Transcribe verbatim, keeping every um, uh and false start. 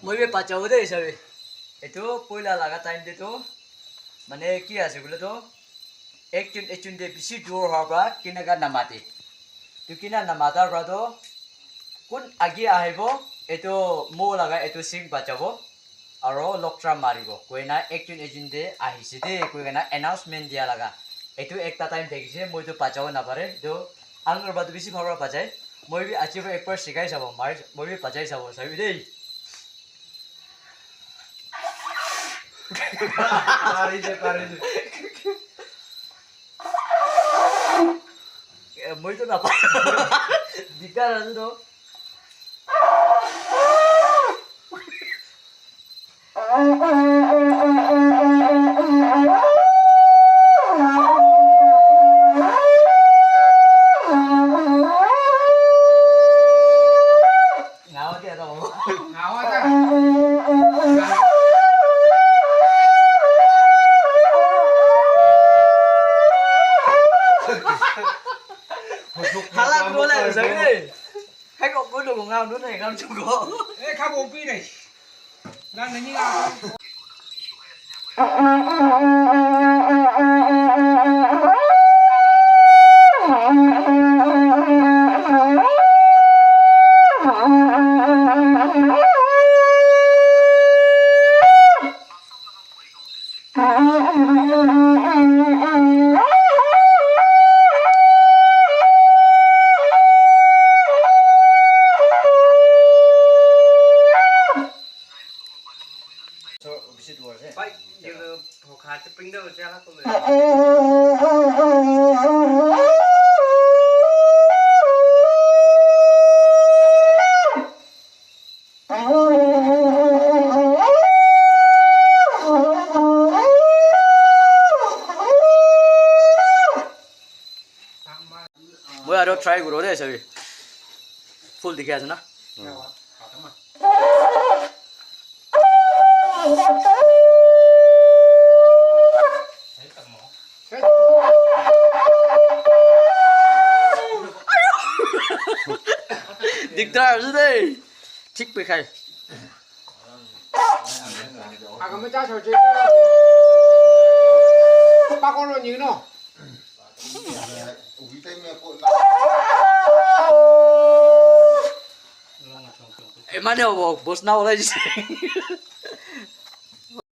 Moi bi bachabo de sabi. Etu poila laga time te tu mane ki ase bole tu ekjon ekjon te bishi dur howa para kineka namate. Tu kina namata para tu kun age ahibo etu mo laga etu sing bachabo aro loktra maribo koina ekjon ekjon te ahise de koina announcement dia laga etu ekta time thakise moi tu bachabo napare etu anger ba tu bishi bhal para bachai moi bi aji para ekbar sikai sabo mari moi bi bachai sabo sabi de. Pari de, pari de. Eh, moi to napa. Dikdar ase to. Ngawa dia to. Ngawa ta. Hala ko la sa ni. Hai ko ko lo ngau no na ngau chu ko. Eh, kha bo pi dai. Na ni ni a. Moi aro try kuro de sabi. Full dikhi ase na? Dikdar ase de. Thik pe khai. Agam cha chor che. Pakon lo ni no. Emane hobo, bosna olai dise.